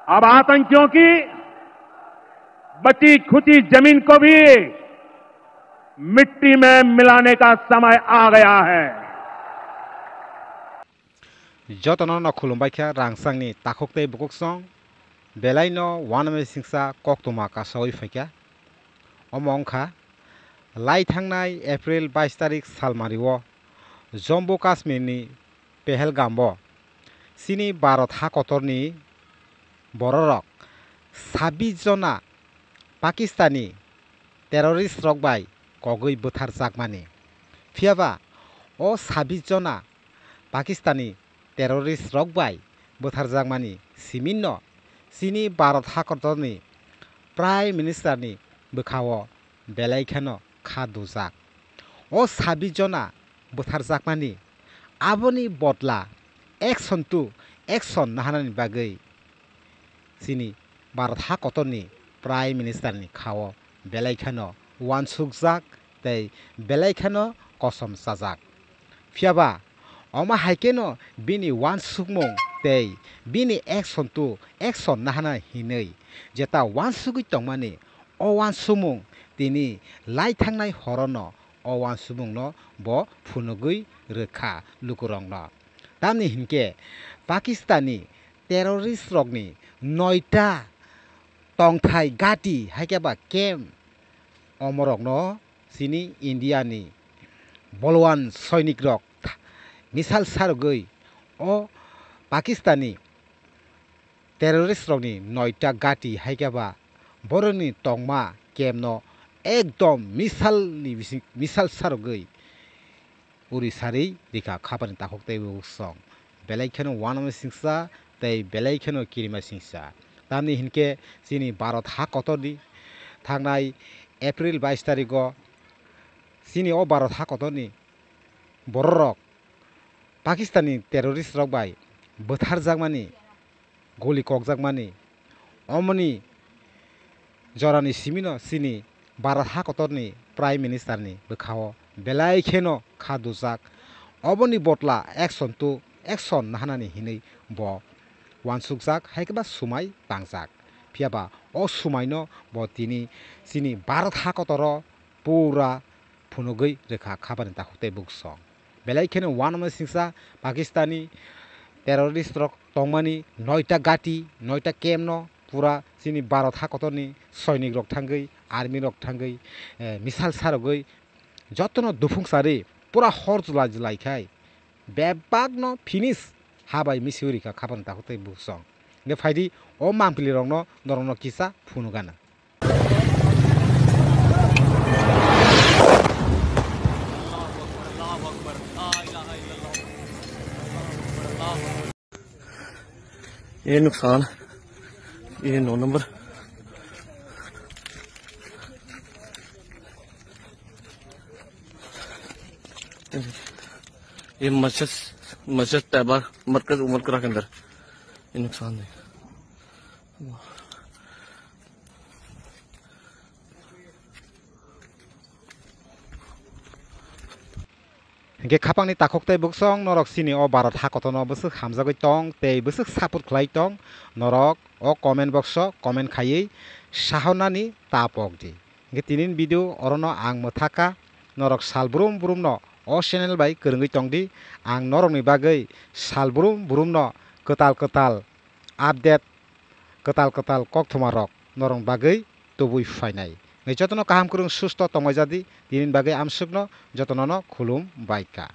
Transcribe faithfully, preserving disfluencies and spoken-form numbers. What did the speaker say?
अब आतंकियों की बची खुची जमीन को भी मिट्टी में मिलाने का समय आ गया है। Jotono no khulumbai kha rangchakni takhuk tei bukuksong, belaino uanamwi singcha koktwma kasawi phaikha. Omo wngkha lai thangnai April bais tarik salmario Jammu Kashmirni Pahalgambo chini Bharat hakotorni bororok sabbish jona Pakistani terrorist rok bai kogwi bwtharjakmani. Phiyaba o sabbish jona Pakistani terrorist rok bai bwtharjakmani siminno chini Bharat hakotorni Prime Minister ni bwkhao belai kheno kha dujak. O sabbish jona bwtharjakmani aboni botla action to action nahanani bagwi chini Bharat hakotorni Prime Minister ni khao belai kheno uansukjak tei belai kheno kosom chajak. Phiyaba omo hai kheno bini uansukmung tei bini action to action nahana hinwi jeta uansugwi tongmani, o uansukmung tini lai thangnai horono o uansukmungno bo phunugwi rwkha lukurokno. Tamni hinkhe Pakistani terrorist rokni noita tongthai gati haikhe ba camp omorokno chini India ni bolwan soinik rok missile sarogwi o Pakistani terrorist rokni noita gati haikhe ba borokni tongma camp no ekdom missile ni bising missile sarogwi uri sari rikha khapani takhuk tei buksong. Belai kheno uanama singsa tei belai kheno kirima singsa. Tamni hinkhe chini Bharat hakotorni thangnai April bais tarigo chini o Bharat hakotorni bororok Pakistani terrorist rok bai bwtharjakmani guli kokjakmani. Omoni jorani simino chini Bharat hakotorni Prime Minister ni bwkhao belai kheno kha dujak. Oboni botla action to action nahanani hinwi bo uansukjak, haikhe ba sumai tangjak. Phiyaba o sumaino bo tini chini Bharat hakotoro pura phunugwi rwkha khapani takhuk tei buksong. Belai kheno uanama singsa Pakistani terrorist rok tongmani noita gati, noita camp no pura chini Bharat hakotorni soinik rok thangwi, army rok thangwi, eh, missile sarogwi jotono dufung sari pura hor julai julai khai bebakno finish ha bai misiwi rikha khapani takhuk tei buksong. Hingkhe phaidi o mangpili rokno norokno kisa phunugana. ये नुकसान, ये नौ नंबर, ये मस्जिद, मस्जिद तैयबा मरकज उमर करा के अंदर ये नुकसान है। Hinkhe khapangni takhuk tei buksong norok chini o Bharat hakotorno bwswk hamjagwi tong tei bwswk support khlai tong, norok o comment box o comment khaiwi sahornani ta pok di. Hinkhe tinin video orono ang mwthakha, norok sal brum brumno o channel bai kwrwngwi tong di, ang norokni bagwi sal brum brumno kwtal kwtal update, kwtal kwtal kokthumarok norokni bagwi tubui phainai. Hingkhe jotono kaham kwrwng susto tongmai jadi, tinin bagwi amsukno jotonono khulum bai kha.